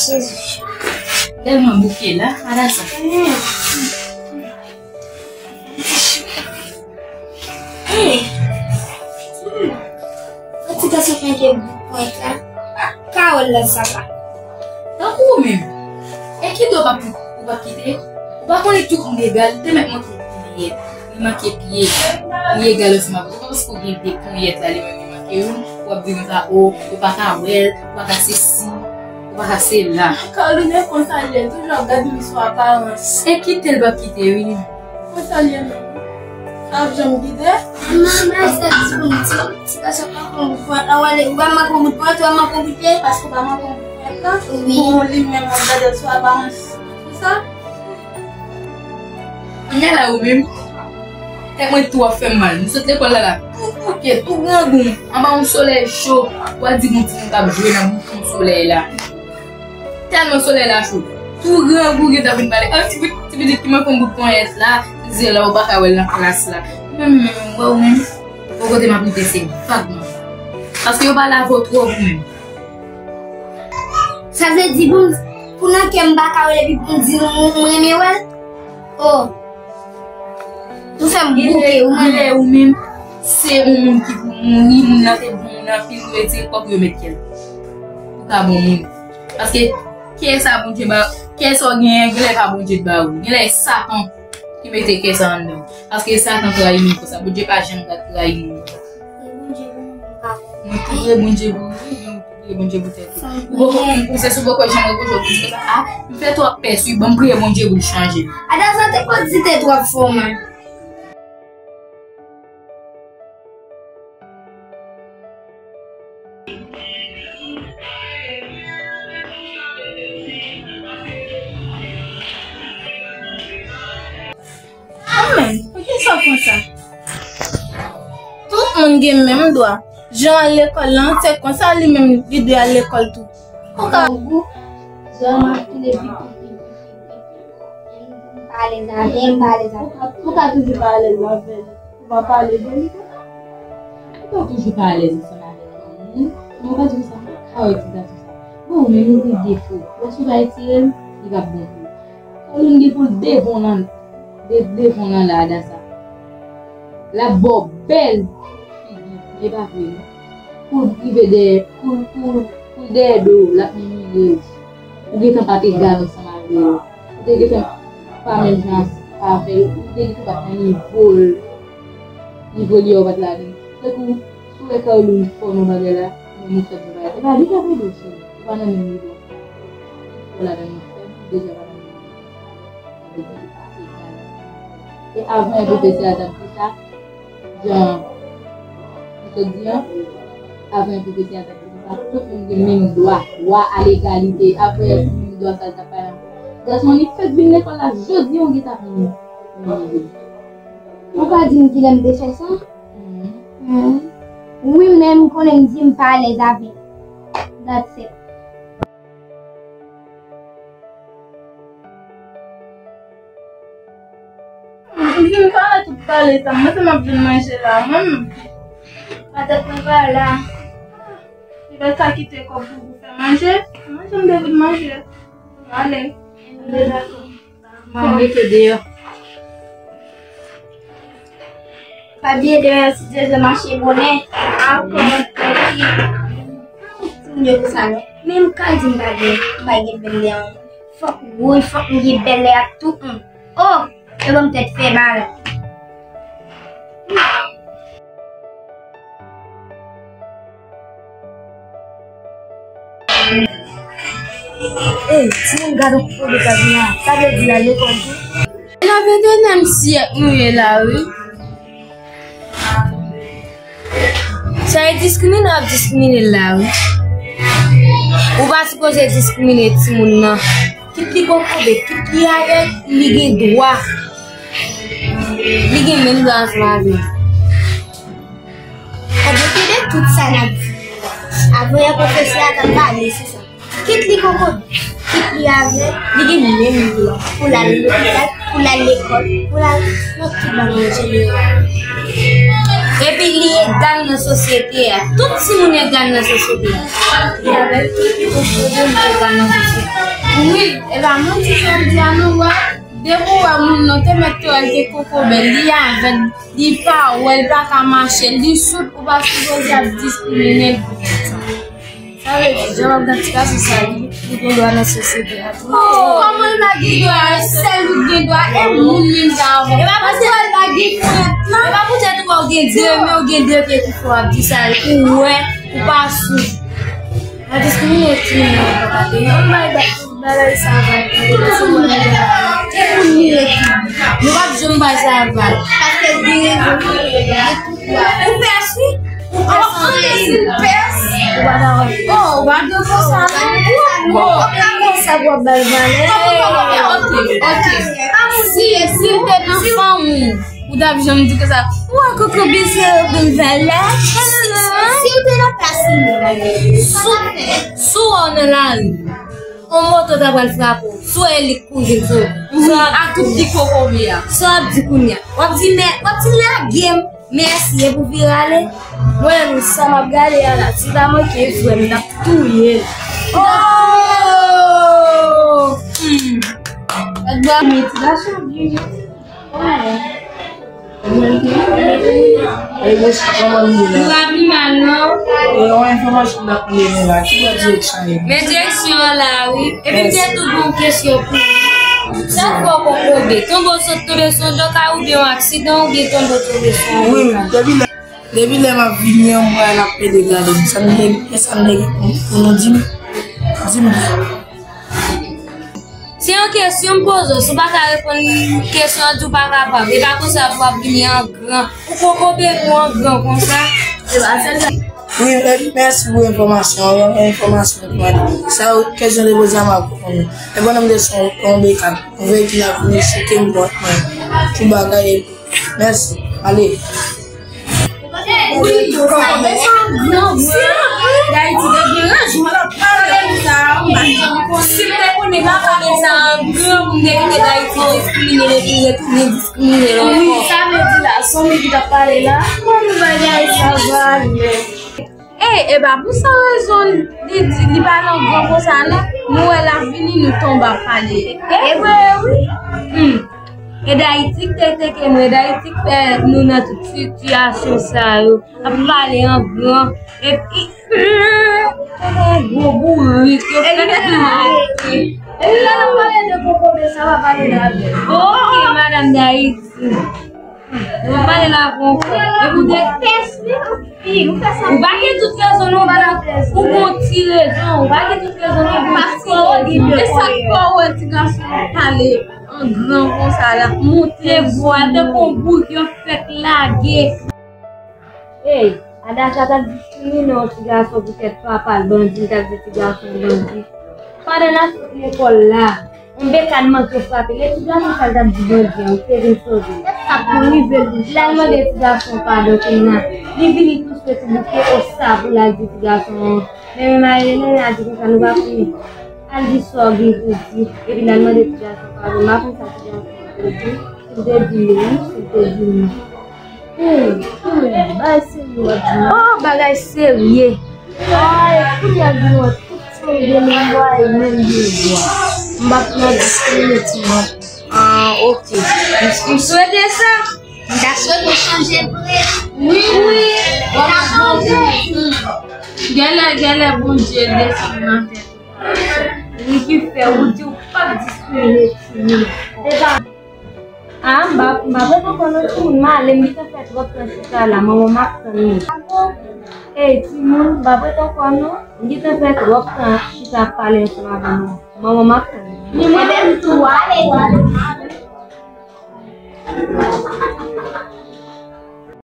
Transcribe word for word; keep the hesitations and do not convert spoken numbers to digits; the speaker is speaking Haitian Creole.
Jezi. Tèlman bouke la, Adasa. Hey. Yon ti gason ki manke bout ponyèt la. Kawòl la sa la. Tankou ou menm. E ki do w p ap, ou p ap kite? Ou pa konnen tout moun egal, te mèt montre ponyèt. Li manke pye. Li egal ansanm avè w. Se pa paske w gen de ponyèt la, li menm li manke youn, w ap di konsa, o, ou pa ka wè l, ou pa ka sesi, ou pa ka sela. Carline, konsa l ye, toujou ap gade moun sou aparans. E kite l p ap kite, wi, li menm. Konsa l ye menm. L ap janm kite. Manman, se ti, ti, ti gason pa konn bout ponyèt la, w ale, ou pa manke yon bout ponyèt, ou pa manke yon bout pye. Paske w pa manke yon bout ponyèt la? Wi. Bon, li menm ap gade l sou aparans. Konsa? Kounye a la, ou menm, tèt mwen tou ap fè m mal. M sot lekòl la, la, tou bouke, tou grangou, anba yon solèy cho, w a di gon timoun k ap jwe nan bouton solèy la. Tèlman solèy la cho. Tou grangou gentan vin pale. Ah, ti, ti pitit ki manke yon bout ponyèt la, se la ou pa ka wè l nan klas la. Menm, menm, wè ou menm. Bon kote m ap moute se vag manman. Paske yo pa lave w twòp ou menm. Sa vle di pou m, pou nan kè m pa ka wè l epi pou m di nou m renmen wè l? Oh. Ou fè m bouke, ou menm. Genlè ou menm, se yon moun ki pou mouri, moun nan te bon moun anpil, pou retire kò pou yo met kè l. Ou ka bon moun. Paske kè sa Bondye ba, kè sa w genyen, genlè pa Bondye t ba ou. Genlè e Satan ki mete kè sa anndan w. Paske Satan trayi moun konsa. Bondye pa janm ka trayi moun konsa. Mwen priye Bondye pou ou, wi, mwen priye Bondye pou tèt ou. Ou poko, ou se sou poko janm reproche w pou di konsa, a, m fè twòp pès wi, ban m priye Bondye pou l chanje. Adasa te pral di te twòp fò man. Amèn. Poukisa w konsa? Tout moun gen menm dwa. Jan al lekòl lan, se konsa li menm li dwe al lekòl tou. Ou ka. Jan m ap file vit, vit, vit, vit, vit, vit. M pa alèz avè, m pa alèz avè. Ou ka toujou pa alèz avè l. Ou pa pale de li. Ou ka toujou pa alèz ansanm avèk yon moun. Men ou pa di konsa, m pa ka wè ti gason sa. Bon, ou menm ou gen defo. Bon, si w pa retire l, li p ap bon pou ou. Carline gen pou l devan nan, de, devan nan la, Adasa. L ap ba w bèl figi, men e pa vre, non. Pou l rive dèyè, pou l, pou l, pou l dèyè do w, l ap mimire w. Ou gentan pa t egal ansanm avè l. Ou te gentan pa menm jan avè l. Ou te gentan pa t nan nivo l. Nivo li a ou pa t ladan l. Tankou, si w wè Carline fò nan bagay la, menm ou fèt nan bagay la. E pa li k ap ede w, cheri. Ou pa nan menm nivo. Ou ladan yon fèb, ou deja pa nan menm nivo. Sa vle di li pa egal. E avan yon pwofesè a t ap di sa, jan m sot di an, avan yon pwofesè a t ap di sa, tout moun gen menm dwa, dwa a legalite, apre menm dwa sa l t ap pale ankò. Gason an li fèk vin lekòl la, jodi a ou gentan vin imiliye. Ou ka di m kilè m te fè sa? Mhm. Mhm. Wi, men m konnen m di m pa alèz avè l. That's it. M vin pale tout pale sa, mwen se m ap vin manje la, mwen menm. Patèt mwen pa la. Li pa ka kite kòb pou, pou fè manje. Manje m te vin manje. Ale, m te dakò. Mwen mete deyò. Pa bliye demen si Dye vle mache bonè. Ankò. Timoun yo konsa non. Men m ka di m pa gen, m pa gen bèlè an. Fòk woy, fòk m gen bèlè ak tout moun. Oh! Yo ban m tèt fè mal. Ey, timoun, gad yon kote de kazina. Sa vle di l al lekòl tou? Nan ventenenyèm syèk nou ye la, wi. Sa e diskrimine w ap diskrimine l la, wi. Ou pa sipoze diskrimine timoun nan. Kit li kokobe, kit li avèg, li gen dwa. Li gen menm dwa ansanm avè w. Ebyen, tande tout sa n ap di. Avan yè pwofesè a t ap pale sou sa. Kit li kokobe, kit li avèg, li gen menm dwa pou l al lopital, pou l al lekòl, pou l al nan tout bagay an jeneral. Epi li egal nan sosyete a. Tout timoun egal nan sosyete a. Li avèg, kit li kokobe, li egal nan sosyete a. Wi, e pa manti sa m di a non, wè. Depi w wè moun nan te mèt te wè l te kokobe, li avèg, li pa wè, li pa ka mache, li soud, ou pa sipoze ap diskrimine l pou tèt sa. Sa vle di, jan w ap gade ti gason sa, li, li gen dwa nan sosyete a tou. Kòman l pa gen dwa? Sèl ou gen dwa, e moun menm sa avè. E pa paske l pa gen frèt, non. E pa poutèt ou gen de men, ou gen de pye ki fè w ap di sa, ou wè, ou pa soud. Pa diskrimine timoun nan, papa. Yon bagay, bagay sa va. Tout moun li rete. Nou p ap janm bay sa va. Paske l gen rezon. Ou pès wi. Ou pès anpil. Ou pa dakò. Oh, ou pa dakò sa. Ou pa konsa pou w ap bay valè. Ok, ok. Si, si l te nan fanmi w, ou t ap janm di konsa, ou wè kokobe se yo vin fè la. Si w te nan plas li, sou, sou w nan lari, yon moto ta pral frape w, sou w li kouri sou. Ak tout ti kokobe a. Sa w ap di kounye a? W ap di, mè, w ap di lage m. Mèsi, epi w vire ale. Mwen menm, sa m ap gade a la, si ta manke frè m, m t ap touye l. Oh! Hmm. Gade, ti gason vini. Ey, mesye, kòman nou ye la? Nou pa pi mal, non. E, yon enfòmasyon m t ap mande nou la. Ki bò direksyon ye? Men direksyon an la, wi. Epi m gen tou bon kesyon pou ou. Sa fè w kokobe? Tonbe w sot tonbe sou yon dokay oubyen yon aksidan oubyen tonbe w tonbe sou yon dokay? Wi, depi lè, depi lè m ap vini an, m wè l ap pede gade m. Sa m gen, sa m gen pou, pou nou di m? Di m. Se yon kesyon m poze w, si w pa ka reponn kesyon an, di w pa kapab. E pa konsa pou w ap vini an gran. Ou kokobe pou an gran konsa. Se pa sèl sa. Wi, e, mèsi pou enfòmasyon an. Enfòmasyon pou mwen. Sa yo kesyon de poze a m ap reponn ou. E pandan m te sou yon, yon bekal, yon veyikil ap vini choke m kont mwen. Tout bagay. Mèsi. Ale. Wi, kòman sa gran, wi. Dayiti te gen rejwen l ap pale konsa. Si m te konnen pa pale sa, gran moun te kite Dayiti diskrimine l epi retounen diskrimine l ankò. Wi, sa vle di la, se yon moun ki t ap pale la. Kòman bagay sa va ale? E, e pa pou sa rezon li di, li pa nan gran konsa non. Nou wè l ap vini, nou tonbe ap pale. E vre, wi. Hmm. E Dayiti k te teke nou, e Dayiti k fè nou nan tout sitiyasyon sa yo. Ap pale an gran. Epi, hmm, yon gwo bourik, yo fè nou arete. Epi lè n ap pale de kokobe, sa va pale de avè. Ok, madanm Dayiti. Ou pa pale la ankò. Epi w te pès li anpil. Ou pa gen tout rezon non, ou gon ti rezon. Ou pa gen tout rezon non, ou gon ti rezon. E sa k fè w wè ti gason an pale an gran konsa, l ap monte vwa l tankou yon boug yo fèk lage. Ey, Adacha t ap diskrimine yon ti gason poutèt papa l bandi, l t ap di ti gason bandi. Pandan n ap sot lekòl la, yon bekal manke frape l, e ti gason sa l t ap di bandi an, ou te vin sove. Sa pou rive l tou. L al mande ti gason padon kounye a. Li vini tou swe tou bouke o sa pou l al di ti gason an. Men men Marie Hélène a di konsa nou pa konnen. Al di sa w gen pou di. Epi l al mande ti gason padon. M pa konn sa ti gason an te di. Si l te di wi, si l te di non. Hmm, hmm, bagay serye w ap di la. Oh, bagay serye. Ay, kounye a di nou tout seri de moun vwaye menm de vwa. M p ap nan diskrimine timoun. Ah, ok. M, m swete sa. M ta swete w chanje vre. Wi, wi. W ap chanje. Genlè, genlè Bondye desann nan tèt ou. Li ki fè ou di ou p ap diskrimine timoun. E pa A, m pa, m pa prete ankò non timoun, m ale, m gentan fè twòp tan chita la, manman m ap tann mwen. Ey, timoun, m pa prete ankò non, m gentan fè twòp tan chita ap pale ansanm avè manman. Manman m ap tann mwen. Ni mwen menm tou, ale.